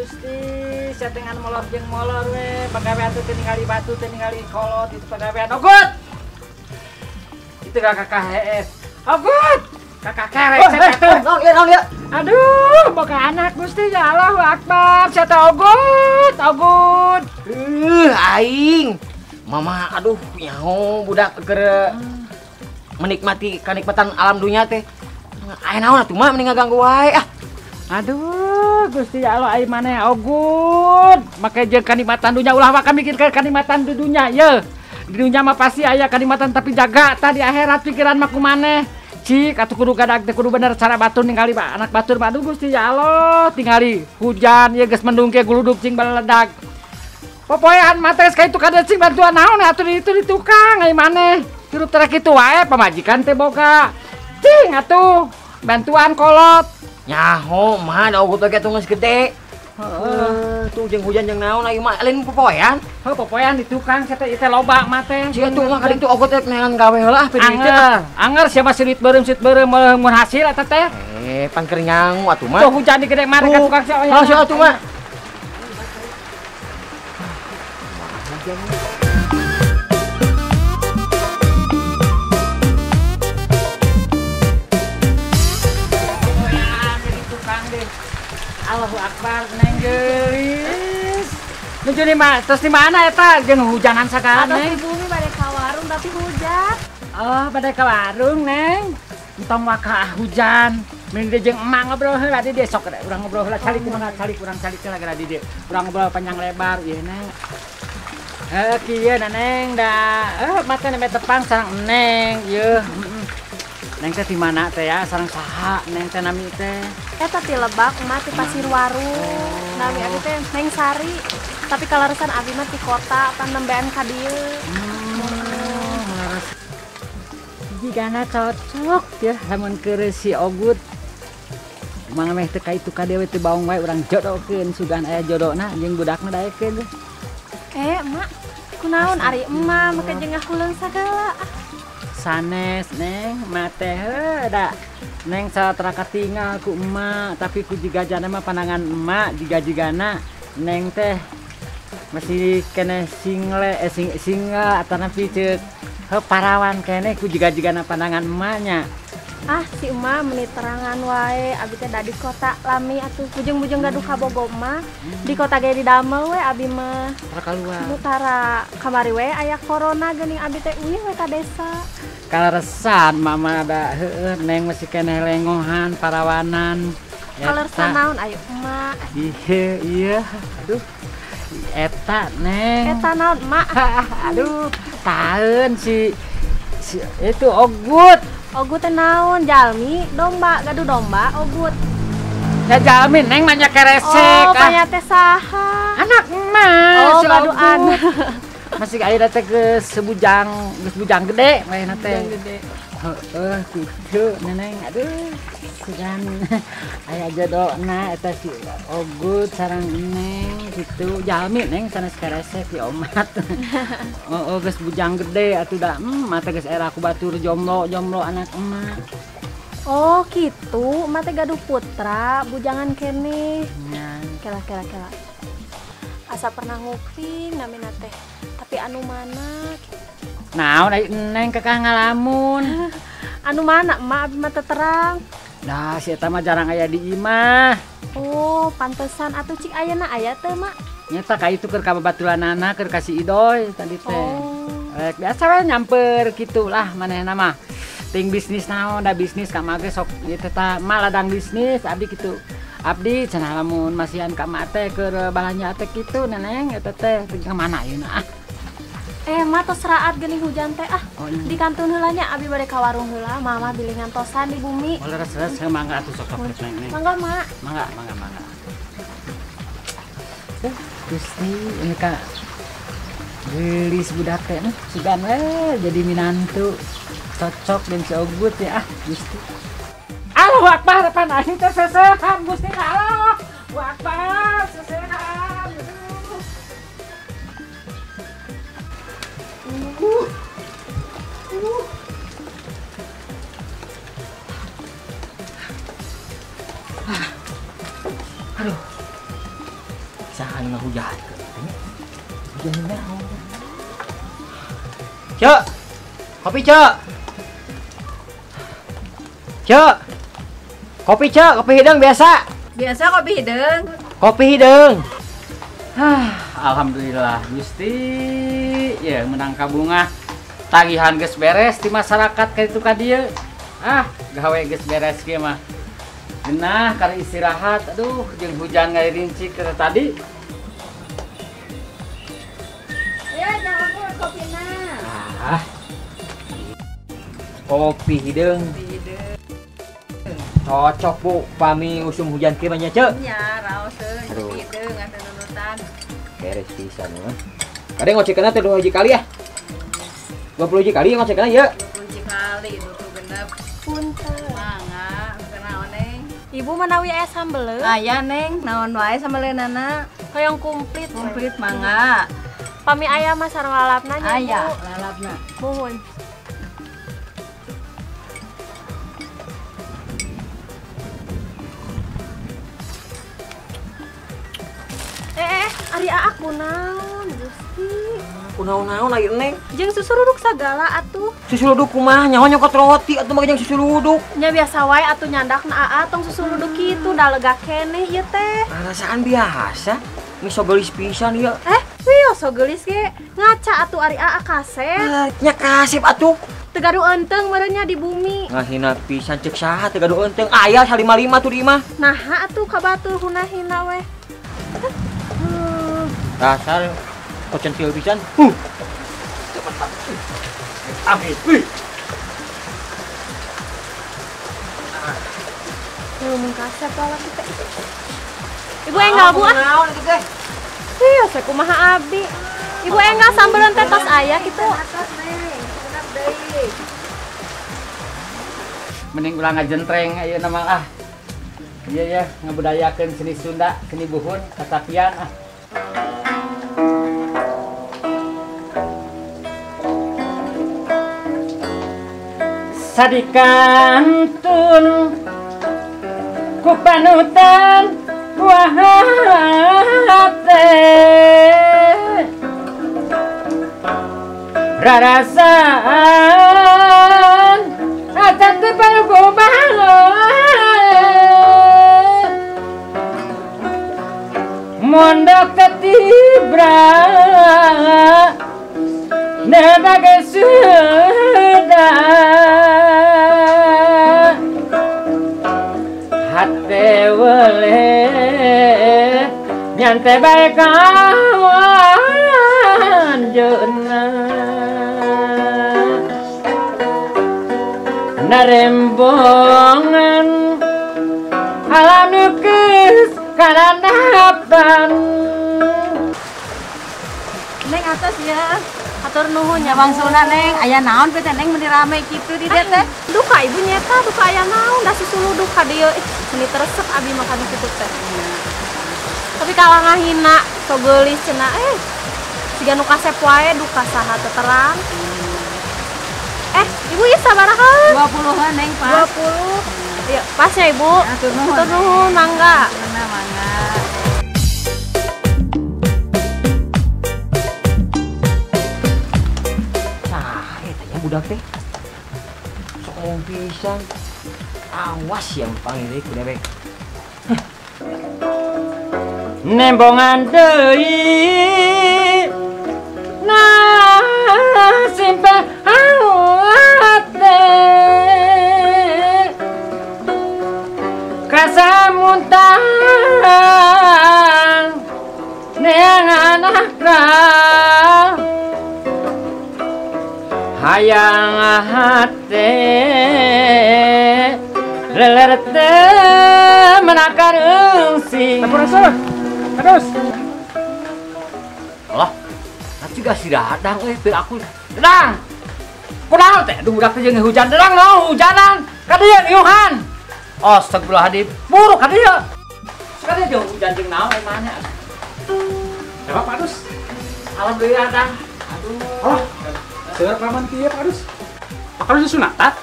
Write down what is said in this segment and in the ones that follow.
Gusti, satengan molor jeung molor we, pagawean teh ningali batu teh ningali kolot itu pagawean Ogut. Itu kakak HS. Ogut. Kakak kerek saya naon ieu naon ieu? Aduh, boga anak Gusti ya Allahu Akbar. Saya teh Ogut, Ogut. Aing. Mama aduh nyaho budak keur menikmati kenikmatan alam dunia teh. Aya naon atuh mah mending ngaganggu wae ah. Aduh, Gusti ya Allah aing maneh Ogut. Make jeung kanikmatan dunya ulah waka mikir kanikmatan di dunya ye. Di dunya mah pasti aya kanikmatan tapi jaga tah di akhirat pikiran mah ku maneh. Cik atuh kudu gadag teh kudu bener cara batur ningali anak batur mah aduh Gusti ya Allah tingali hujan ye geus mendung ke guludug cing baledag. Popoean mah teh ka itu kada cing bantuan naon atuh di itu di tukang aing maneh. Hirup teh kitu wae pamajikan teh boga. Cing atuh bantuan kolot. Nyaho mah da Ogut ge atuh geus gede. Heeh, tuh jeung hujan jeung naon aing mah lain popoean. Heuh popoean di tukang sia teh ieu loba mah teh. Sia tuh mah kali itu Ogut teh neangan gawe heula ah duit teh. Anger sia mah sirit beureum mun hasil eta teh. Pan keur nyangu atuh mah. Tuh hujan di gede mah ka tukang sia. Heuh sia atuh mah. Allahu Akbar neng geulis. Nuju di mana? Terus di mana eta jeung hujanan sagala neng? Atos di bumi bade ka warung tapi hujan. Oh, bade ka warung neng. Entong waka hujan. Mending jeung emak ngobrol heula di dieu sok urang ngobrol heula calik kumaha calik urang calik heula gara di dieu. Urang ngobrol panjang lebar ieu neng. Heuh kieu na neng da. Mata nembe tepang sareng neng ieu. Neng teh di mana teh ya sareng saha neng teh nami teh? Eta ti Lebak mah ti Pasirwaru. Nami abi teh Neng Sari. Tapi kaleresan abi mah ti kota pan nembean ka dieu. Leres. Jigana cocok ya lamun keur si Ogut. Mangga meh teu ka itu ka dieu teu baong wae urang jodohkeun sugan aya jodona jeung budakna daekeun. Emak, kunaon ari emak make jeung ngahuleung sagala. Sanes neng mate heuh da neng satara katingal ku emak tapi ku jigajana mah pandangan emak jiga-jigana neng teh masih kene single single atanapi ceuk heuh parawan kene ku jiga-jigana pandangan emaknya. Ah si emak meni terangan wae abi teh da di kota lami atuh bujeng-bujeng gaduh kabogo mah di kota ge didamel we abi mah. Tara kaluar. Nu tara kamari we aya corona geuning abi teh uih we ka desa. Kaleresan mama da heueuh neng masih keneh lengohan parawanan. Kaleresan naon ayo emak. Iya iya aduh eta neng. Eta naon emak? Aduh taeun si itu Ogut. Ogut teh naon jalmi domba gaduh domba Ogut. Ya jalmi neng mah nya keresek. Oh panya teh saha? Anak emak. Oh si gaduh anak. Masih aya teh geus sebujang, geus bujang gede manehna teh. Bujang gede. Heeh, kitu neneng aduh. Sugan aya jodona eta si Ogut sareng neng kitu jalmi neng sanes keresek si omat. Heeh, geus bujang gede atuh da mah teh geus era ku batur jomblo-jomblo anak emak. Oh kitu, emak teh gaduh putra bujangan keneh. Nya. Kela kela kela. Asa pernah nguping namina teh. Tapi anu mana? Naon ai neng kakak ngalamun. Anu mana emak abi mah teu terang. Dah si eta mah jarang aya di imah. Oh, pantesan atuh cik ayeuna aya teu mak? Nyata ka itu keur ka babaturanana keur ka si Idoy tadi teh. Oh. Biasa we nyamper kitu lah manehna mah. Ting bisnis naon da bisnis ka mah ge sok ieu teh tah mah ladang bisnis abdi kitu. Abdi cenah lamun masihan ka mak teh keur balanja teh kitu neneng eta teh ka mana ayeuna ah. Mah tos raat geuning hujan teh ah. Oh, iya. Di kantun heula nya abi bade ka warung heula, mama bilih ngantosan di bumi. Oh, leres-leres mangga atuh sok sok neng neng. Mangga mak. Mangga, mangga, mangga. Gusti ini ka geulis budak teh sugan we jadi minantu. Cocok jeung si Ogut ya ah Gusti. Allahu Akbar pan aing teh sesehan Gusti Allahu Akbar sesehan. Aduh. Hujan. Hujan naon. Cek. Kopi, Cek. Cek. Kopi, Cek, kopi hidung biasa. Biasa kopi hidung. Kopi hidung. Hah, alhamdulillah Gusti. Ya menang kabunga. Tagihan geus beres di masyarakat ka ditu ka dieu. Ah, gawe geus beres kieu mah. Genah kari istirahat. Aduh, jeung hujan ngarincik ke tadi. Ya, jangan lupa kopina. Ah. Kopi hidung. Cocok Bu, pami usum hujan kieu mah nya, Cek. Nya, raoseun kopi hidung atuh nunutan. Beres pisan mah. Kadang ngocekeunna teh 2 hiji kali ya. 20 hiji kali ngocekeunna ieu. 20 hiji kali 20 genep. Punten. Mangga, kunaon Neng? Ibu manawi aya sambeleun? Aya Neng, naon wae sambeleunana? Hoyong komplit. Komplit mangga. Pami aya mah sareng lalapna nya, Bu. Aya, lalapna. Muhun. Ari aa kunaon Gusti? Kunaon-naon ari Neng? Jeung susuruduk sagala atuh. Susuruduk kumaha nyaho nyokot roti atuh mah jeung susuruduk. Nya biasa wae atuh nyandakna aa tong susuruduk kitu da lega keneh ieu teh. Perasaan biasa. Miso geulis pisan ieu. Wios so geulis ge. Ngaca atuh ari aa kasep. Nya kasep atuh. Teu gaduh eunteung meureun nya di bumi. Ngahina pisan ceuk saha teu gaduh eunteung. Aya 55 tuh di imah. Naha atuh ka batur hunahina we. Dasar kocentil pisan. Cepat. Amin. Wih. Ngomong kasep lah kita. Ibu enggal Bu ah. Naon kitu teh? Iya, saya kumaha abi. Ibu enggal sambeleun teh tos aya kitu. Mending ulah ngajentreng ayeuna mah ah. Iya ya, ngabudayakeun seni Sunda, seni buhun, kasapian ah. Sadikantun ku panutan buah hate rarasaan acan teu paluguman mondok tetibra nebagai sudah hate wele nyante bae kawan jeuna narembongan alam nukis karanapan. Neng atas ya. Atur nuhun ya wangsuna Neng, aya naon teh Neng meuni rame kitu di dieu teh. Duka ibu nyeta, duka aya naon da susuluduh ka dieu. Meuni teresep abi makan kitu teh. Tapi kalah ngahina, so geulis cenah siga nu kasep wae duka saha teu terang. Ibu ieu sabaraha? 20-an Neng pas. 20. Iya, pas ya Ibu. Atur nuhun. Atur nuhun, mangga. Mangga. Budak teh sok ngomong pisan. Awas yang panggil ku dewek. Nembongan deui simpen hate kasamuntang neangan akal hayang hate leler teu menakar eungsing. Terus. Alah, juga si dadang euy teu aku. Dadang. Kunaon teh? Aduh budak teh jeung hujan derang no, hujanan. Ka dieu niuhan. Astagfirullahaladzim, buruk ka dieu. Sekali jeung hujan jeung naon mana? Siapa Pak Dus? Alhamdulillah dang. Aduh. Oh. Seur paman kieu Pak Dus. Pak Dus disunatan?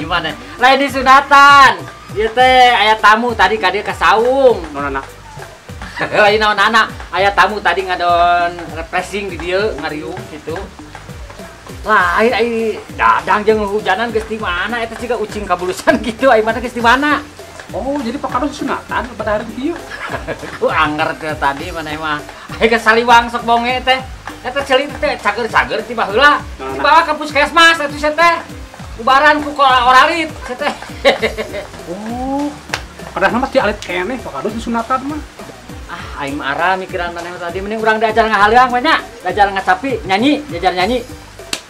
Gimana? Lain disunatan. Ieu teh aya tamu tadi ka dieu ka saung. Nonana. Lain naon anak, aya tamu tadi ngadon refreshing di dieu ngariung gitu. Lain ai Dadang jeung hujanan geus di mana eta siga ucing kabulusan gitu, ai mana geus di mana? Oh, jadi Pak Kadus sunatan pada hari kieu. Ku anger teh tadi maneh mah. Ai ke saliwang sok bonge teh. Eta ceuli teh cager-cager ti baheula. Dibawa ka puskesmas atuh sia teh. Ubaran ku oralit sia teh. Oh. Padahal mah di alit keneh Pak Kadus disunatan mah. Ah, aing mah arah mikiran maneh mah tadi mending urang diajar ngahaliang we nya. Diajar ngacapi, nyanyi, diajar nyanyi.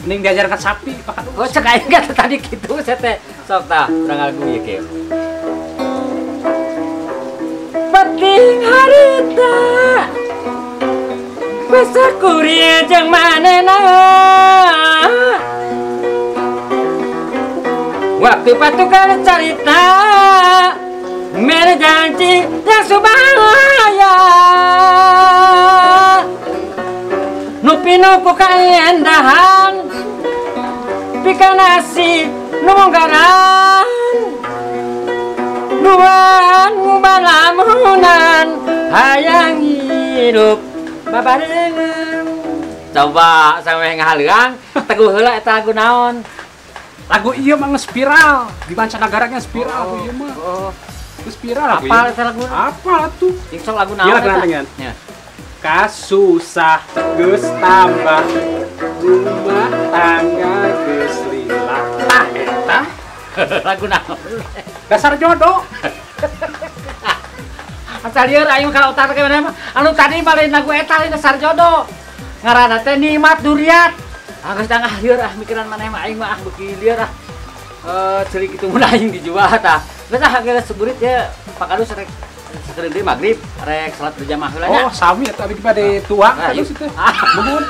Mending diajar ngacapi Pak Kadus. Oh, cek aing kata tadi kitu sia teh. Sok tah, urang lagu ieu kieu. Penting harita masa kuria jeung manena waktu patukan carita mere janji yang subaya nu pinu ku kaendahan pika nasi nu munggaran nuan ngubalamunan hayang hidup babarengan. Coba sampe ngahaleuang teguh heula eta lagu naon? Lagu ieu mah geus viral di mancanegara geus viral lagu ieu mah. Oh. Geus viral lagu. Apal eta lagu? Apal atuh. Jeung sok lagu naon eta? Nya. Kasusah geus tambah rumah tangga geus lila. Tah eta lagu naon? Dasar jodoh. Asal lieur aing ka otak teh mah. Anu tadi mah lain lagu eta lain dasar jodoh. Ngaranna teh Nikmat Duriat. Ah geus tangah lieur ah mikiran maneh mah aing mah ah beuki lieur ah. Ceuli kitu mun aing dijual tah. Geus ah geus seburit ya Pak Kadus rek sakedeung deui magrib rek salat berjamaah heula nya. Oh, sami atuh abdi bade tuang Kadus teh. Nuhun.